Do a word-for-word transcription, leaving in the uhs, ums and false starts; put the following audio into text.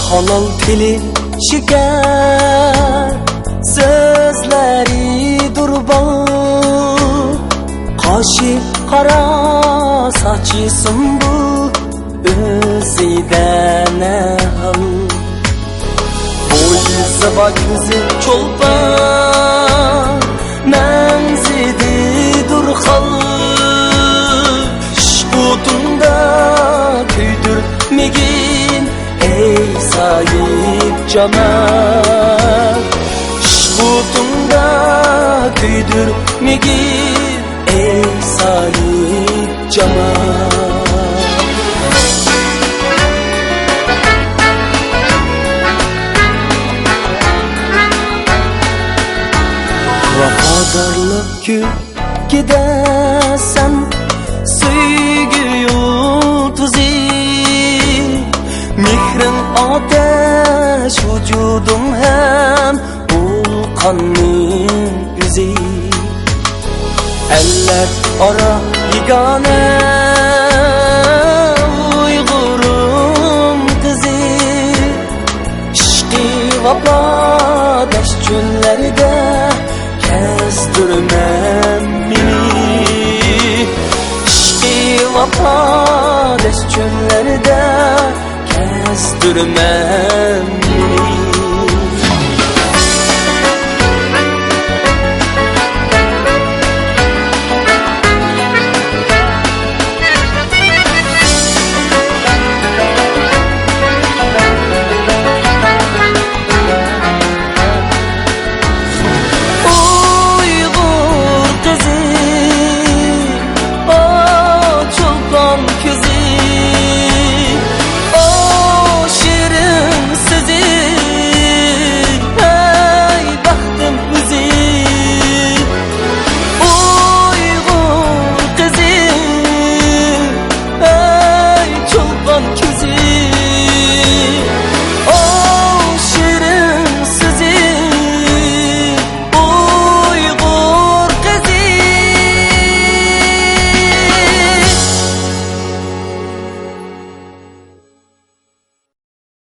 ھالال تىلى شېكەر، سۆزلىرى دۇر بال، قاشى قارا، ساچى سۇمبۇل، ئۆزىدە نە ھال؟ بويى زىبا، كۆزى چولپان، مەڭزىدە دۇر خال. ئىشق ئوتۇڭدا كۆيدۈرمىگىن، ئەي ساھىبجامال. ئىشق ئوتۇڭدا كۆيدۈرمىگىن، ئەي ساھىبجامال. ۋاپادارلىق كۆكىدە سەن سۆيگۈ يۇلتۇزى، مېھرىڭ ئاتەش، ۋۇجۇدۇڭ ھەم ۋۇلقاننىڭ ئۆزى. ئەللەر ئارا يېگانە ئۇيغۇرۇم قىزى، ئىشقى ۋاپاداش چۆللەردە كەزدۈرمە مېنى. ئىشقى ۋاپاداش چۆللەردە كەزدۈرمە